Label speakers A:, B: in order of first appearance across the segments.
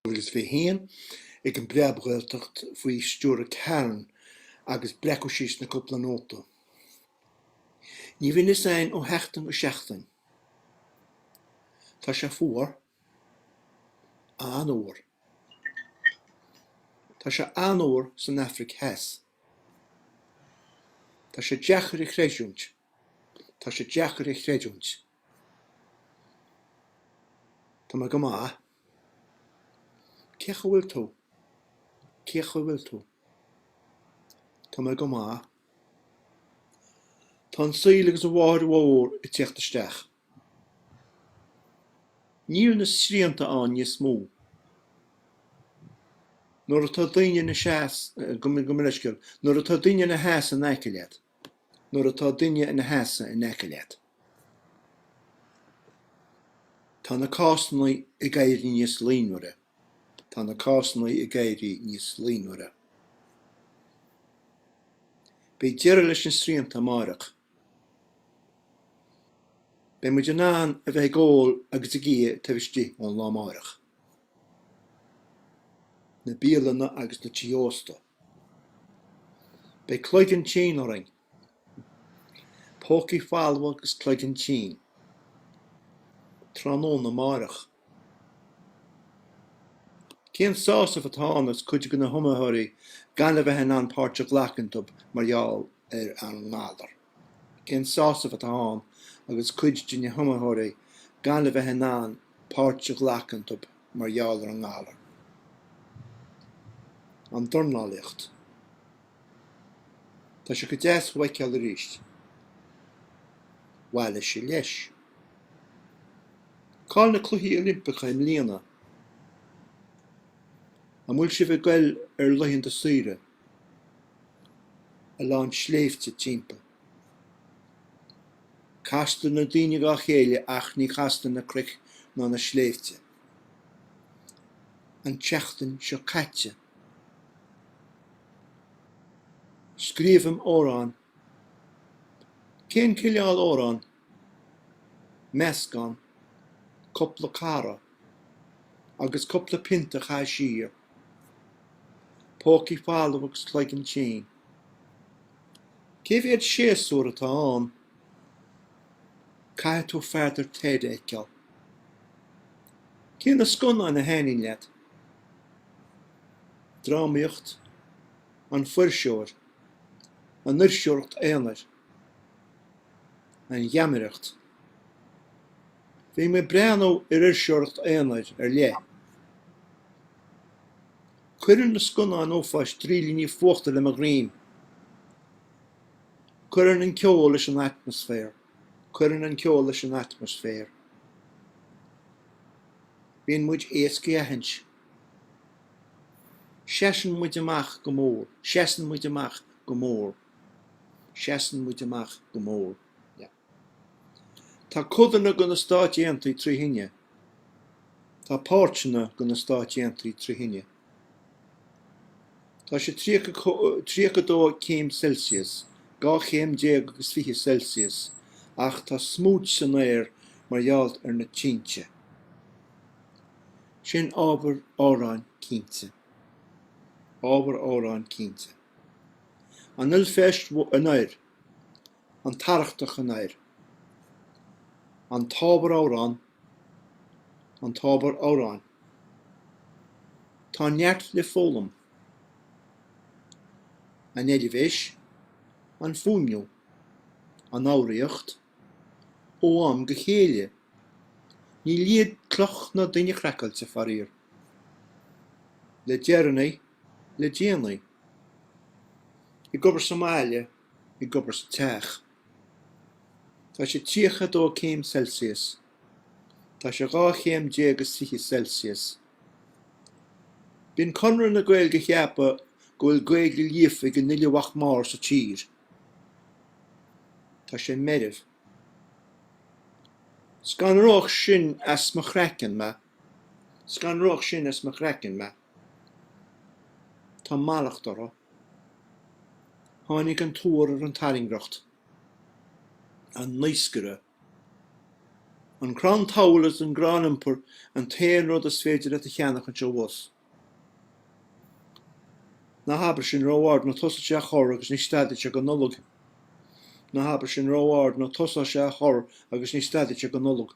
A: Agus 21 ag an Breab-Ghaeltacht faoi stiúradh Karen agus breacadh síos na cúpla nóta. Ní bhíonn fhios a'inn ó sheachtain go seachtain. Tá sé fuar. An-fhuar. Tá sé an-fhuar san Afraic Theas. Tá sé deacair a chreidiúint. Tá sé deacair a chreidiúint. Tá mé go maith. Cén chaoi a bhfuil tú? Cén chaoi a bhfuil tú? Tá mé go maith. Tá an saol agus a mháthair mhór ag tíocht isteach. Níl na srianta ann níos mó. Nuair atá duine ina seas, gabh mo leithscéal, nuair atá duine ina sheasamh in aice leat. Nuair atá duine ina sheasamh in aice leat. Tá na cásanna ag éirí níos líonmhaire. Tá na cásanna ag éirí níos líonmhaire. Beidh deireadh leis na srianta amárach. Beidh muid in ann a bheith ag ól agus ag ithe taobh istigh ón lá amárach. Na bialanna agus na tithe ósta. Beidh cloigeann tinn orainn. Pócaí folmha agus cloigeann tinn. Tráthnóna amárach. Cén sásamh atá ann agus cuid de na hiomaitheoirí gan a bheith in ann páirt a ghlacadh iontu mar gheall ar an ngalar? Cén sásamh atá ann agus cuid de na hiomaitheoirí gan a bheith in ann páirt a ghlacadh iontu mar gheall ar an ngalar? An dornálaíocht. Tá sé go deas thú a fheiceáil arís. Bhailigh sí leis. Cá'il na Cluichí Oilimpeacha i mbliana? An bhfuil sibh ag goil ar laethanta saoire? A lán sléibhte timpeall. Castar na daoine dhá chéile ach ní chastar na cnoic ná na sléibhte. An tseachtain seo caite. Scríobhaim amhrán. Cén cineál amhrán? Meascán. Cúpla cara. Agus cúpla pionta a chaitheamh siar. Pócaí folmha agus cloigeann tinn. Cé mhéad séasúr atá ann? Caithfidh tú Father Ted a fheiceáil. Cé na scannáin a thaitníonn leat? Drámaíocht, An Fuirseoir, An Fhuirseoireacht Aonair, An Gheamaireacht. Bhí mé ag breathnú ar fhuirseoireacht aonair ar leith. Cuireann na scannáin uafáis drílíní fuachta le mo dhroim. Cuireann an ceol leis an atmaisféar. Cuireann an ceol leis an atmaisféar. Bíonn muid éasca a aithint. Seasann muid amach go mór. Seasann muid amach go mór. Seasann muid amach go mór. Yeah. Tá codanna de na Stáit Aontaithe trí thine. Tá páirteanna de na Stáit Aontaithe trí thine. Tá sé 32 céim Celsius, 12 chéim agus 20 Celsius, ach tá smúit san aer mar gheall ar na tinte. Sin ábhar amhráin cinnte. Ábhar amhráin cinnte. An Oilphéist anoir. An tArctach anoir. An t-ábhar amhrán. An t-ábhar amhráin. Tá neart le foghlaim. An Eilvéis. An fuaimniú. An fhoghraíocht. Ó am go chéile. Ní lia cloch ná duine craiceáilte, faraor. Le deireanaí, le déanaí. Ag obair sa mbaile, ag obair sa teach. Tá sé 32 céim Celsius. Tá sé 12 chéim is 20 Celsius. Bíonn Conradh na Gaeilge a cheapadh go bhfuil Gaeilge líofa ag an uile mhac máthar sa tír. Tá sé meirbh. Scanródh sin as mo chraiceann mé. Scanródh sin as mo chraiceann mé. Tá mallacht orthu. Tháinig an tuar ar an tairngreacht. An naoscaire. An crann tabhaill agus an gcrann iompair an t-aon rud is féidir leat a cheannach anseo abhus. Ná habair sin ró-ard nó tosóidh sé á chur agus ní stadfaidh sé go Nollaig. Ná habair sin ró-ard nó tosóidh sé á chur agus ní stadfaidh sé go Nollaig.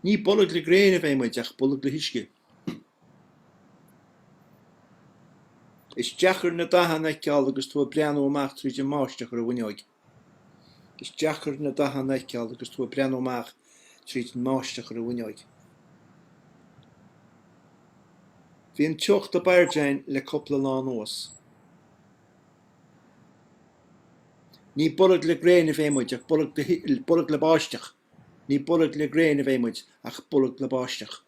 A: Ní bolg le gréin a bheidh muid ach bolg le huisce. Is deacair na dathanna a fheiceáil agus tú ag breathnú amach tríd an mbáisteach ar an bhfuinneoig. Is deacair na dathanna a fheiceáil agus tú ag breathnú amach tríd an mbáisteach ar an bhfuinneoig. Bhí an teocht ab airde againn le cúpla lá anuas. Ní bolg le gréin a bheidh muid ach bolg le báisteach. Ní bolg le gréin a bheidh muid ach bolg le báisteach.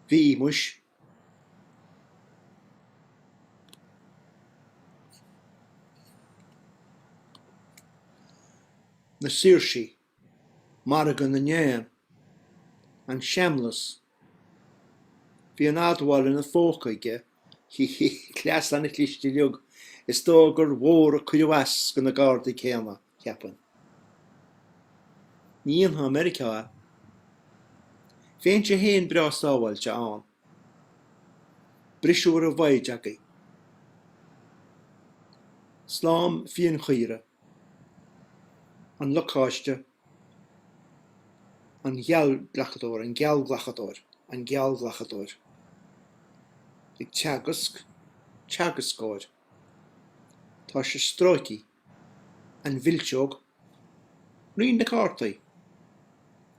A: Bhí, muis. Na Saoirsí, Margadh na nÉan, An Seamlas, Bhí an admháil ina phóca aige, hí hí, cleas an-chliste uilig, is dóigh gur mhór a cuireadh as do na Gardaí céanna, cheapfainn. Ní dhéanfadh i Meiriceá é. Bheinnse féin breá sábháilte ann. Briseadh ar an bhfoighid agaibh. Slám fíonchaora. An lacáiste. An geallghlacadóir, an geallghlacadóir, an geallghlacadóir. Ag teagasc, teagascóir. Tá sé stróicthe. An mhilseog. Roinn na cártaí.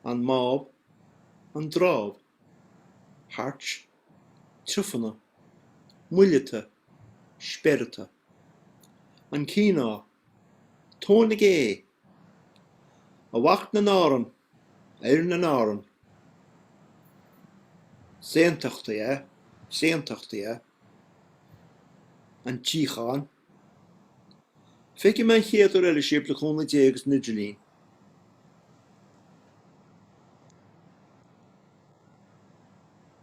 A: An mámh. An drámh. Hairt. Triúfanna. Muileata. Speireata. An quinoa. Tóin na gCé. A mhac na n-árann. A fhir na n-árann. Saontachtaí, eh? Saontachtaí, eh? An tsíocháin. Feicfidh mé an chéad uair eile sibh le cúnamh Dé agus an idirlín.